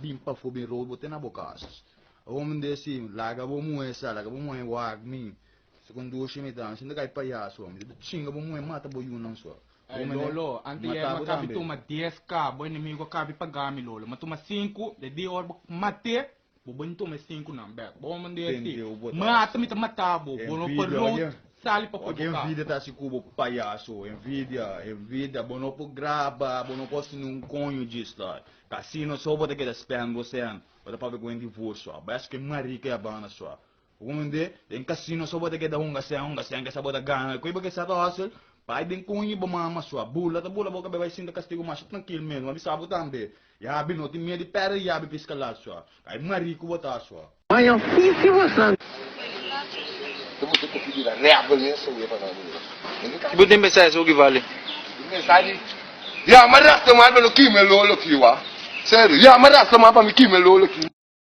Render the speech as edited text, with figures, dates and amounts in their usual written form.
Bin pafó bin roba bo te na bo kas. Awor mi desi, laga bo muhé sa, laga bo muhé wak mi. Si kon dushi mi ta, mi sinta kai payaso. Mi ta chinga bo muhé mata bo yunan so. Ey Lolo, antes yei Mata mi bo a kabi tambe. tuma 10K, bo enemigo a kabi paga mi Lolo. Mi a tuma sinku, de di ora bo mat'é, bo bin tuma e sinkunan bek. Bo manda e si, Pendejo bo ta. mata mi ta mata bo, bo no por Envidia, rood oye. sali pa for Oye bo kas. envidia ta hasi ku bo payaso, envidia, envidia. Bo no por graba, bo no por hasi nun koño djis la. Casino so bo ta keda spend bo sen, bo ta papia ku hende divorcio a bes ke marica ya banda so. Bo comprende? Den casino so bo ta keda hunga sen, hunga sen kesa bo ta gana. Koe bo ke sa ta hustle? Bai den koño bo mama so. Bula ta bula bo kabe bai sinta castigo masha trankil mes. Bo a bisa bo tambe. Yabi no tin miedo di perde yabi pisca lat so. Kai marico bo ta so. Mañan fisi bosnan. Bo tin pensa eso ki vale? Ya ma rasta man pa no kima e lolo ki wa. Serio, ya ma rasta man pa mi kima e lolo ki.